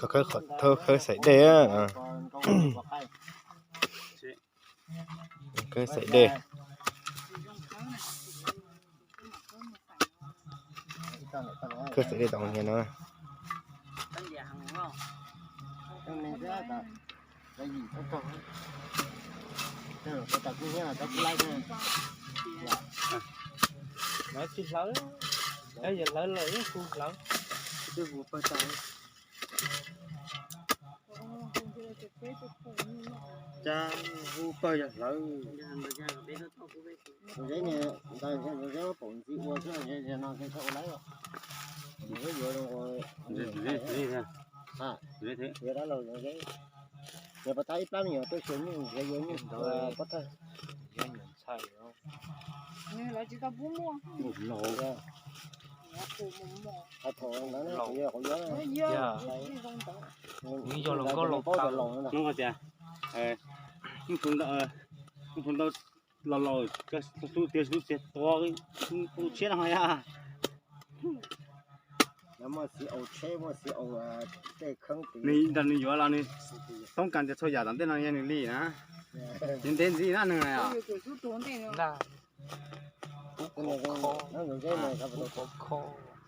Thov khawb xaim dej, khawb xaim dej. Khawb xaim dej tom niag no. Tsis hlawv, yog hlawv los yeej hu hlawv. Cas hu pawg yog hlawv. Zeb, pom ntxiv ua xwb, no txhob ua lawm. Yuav dab laug, yog pas tau ib plab me nyuam tuaj xyuas nyuj, yuav nyuj pob thawj. Thaum ntawd yog qhov yuav, yog los nkauj los tau. Hnub tias, hnub ntawd los laus, tus tias tus tias tua, tus tshiab no yog. Nws nrog nws yuav los nws toob kas tias txhua yam tom ntej no yog nws li na. Ntev ntev ntxiv na nws.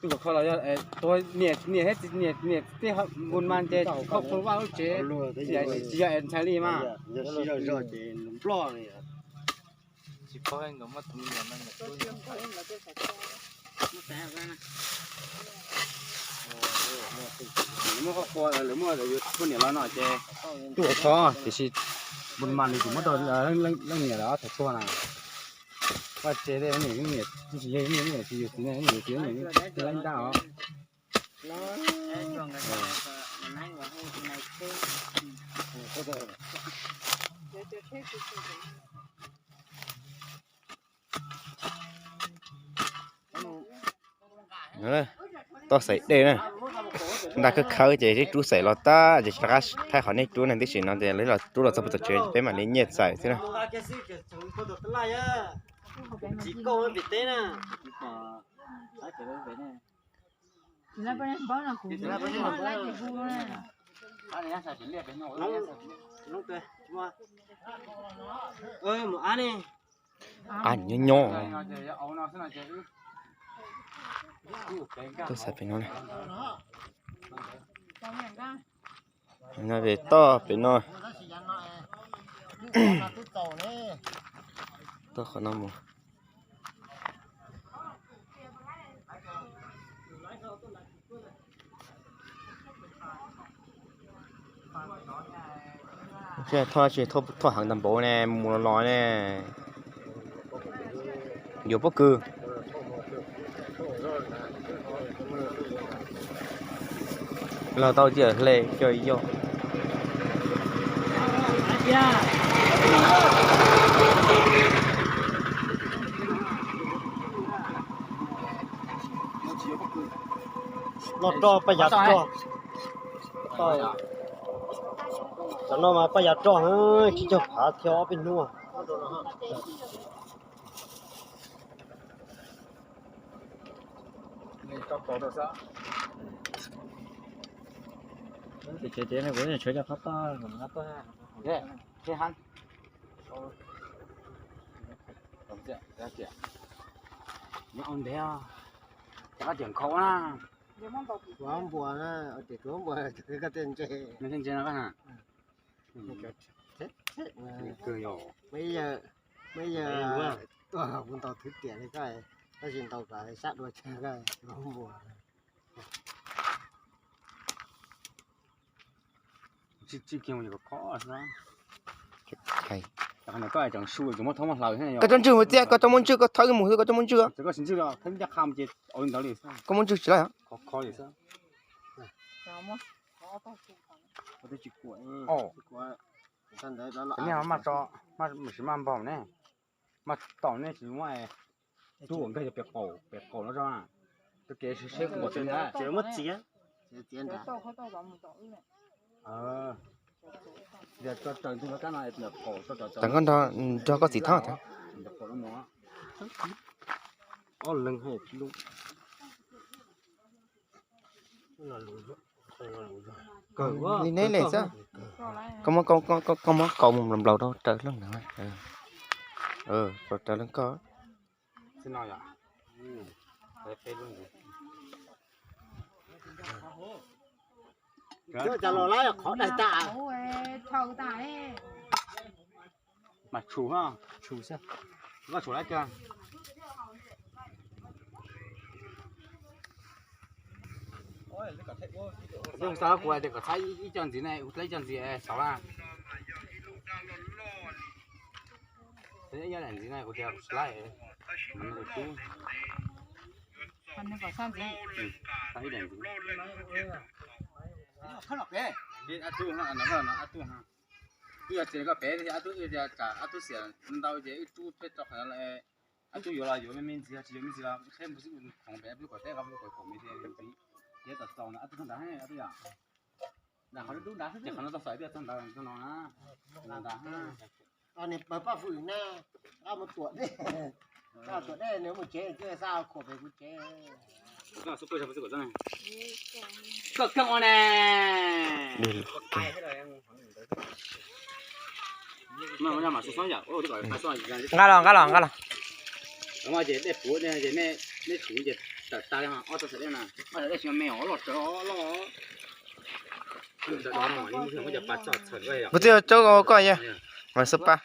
Tus khov kho los yog niam, niam thiab niam, niam tej npun mas ces kho vaj lub tsev, tsis yog es ntxhais li mas. Muab qhov qhua lawv muaj poj niam los no ces tuaj kho, tiam sis npun mas nws tsis muab rau leej niam lawv ob txhais tuag na. Vaj tsev tej niam, niam tsis yog niam, niam tsis yug txiv, niam yug txiv niam tej laib ntab os. Toj xaim dej na, ntaj khawb khawb ces rub xaim los tag ces rov qab thaij qhov nej rub na, tiam sis no ces los rub los txog pem tom tsev peb mam li nyiaj txais xwb na. Ab nyob nyob. Toj xaim pem no na. No pem toj pem no. Toj qhov no mus. Thoj tsis thoj heev tag npaum ne, mus los los ne. Yuav pob kws. Los tau tias hle coj yoj. Los rog paj yav rog. Tam no mas paj yav rog, tsib caug phav thiab ob peb hnub. Nyob ua ntev, rov qab tias nkhaus na. Ua npuas na, tias tuav npuas, koj tej ntse. Ntse no koj na. Muaj ib yawg, muaj ib yawg tuaj kuv ntaus thwv tiam li koj, tab sis ntaus kom sab dua tsawg koj ua npuas. Koj tsob ntswg mus txiaj, koj tsob muaj ntswg koj thawb mus xwb, koj tsob muaj ntswg. Koj muaj ntswg tsis laij. Maj tso, maj tsis maj npaug ne. Maj tom nej tsis muab tub nkag yog pem qaum, pem qaum no tso. Tus kev seb kuv tsis muab txiav. Txiav nrad. Tag koj nrog koj txiv thab. Ob leeg. Li neb ne xwb. Koj muab, koj muab kaus mus nplaum nplaum rau raws leej ntawd. Raws leej koj. Mas tshum, tshum xwb. Koj tshum lawm kag. Xav kuv tias kom txhab ib co ntxiv na, kuv txhab ib co ntxiv xav na. Ib co ntxiv na kuv tias kuv tsis laib, mas nws kuv tub. Txhab ib daim ntxiv. Ab tub, no ab tub ha. Twb yog txiv koj pem, ab tub wb tias tsam ab tub xiam ntau ces wb rub peb rau qhov no. Ab tub yuav los yuav me me ntxiv, tsis yuav me ntxiv los qheb mus xwb, khoom pem ab tub kom teb, ab tub kom khoom me ntxiv, ntxiv. Ces tom txaus no ab tub txhob nrad, ab tub yom. Nram qhov dub dub nrad xwb, ces qhov no txog xaws twb txog ntawd, txog no na. Nrad. Nws pab fwm na, koj mus tuam dej, koj tuam dej nws mus tsev, twb xa khuam pem kuv tsev. Koj keej ua ne. Nqa los, nqa los, nqa los. Ces dej puv ces nej tsum ces tawm tas li, ob txoj xaim dej na, ob txoj xaim dej tsis me os, loj tsawv loj. Kuv twb tsaub koj yog, mas xub pab.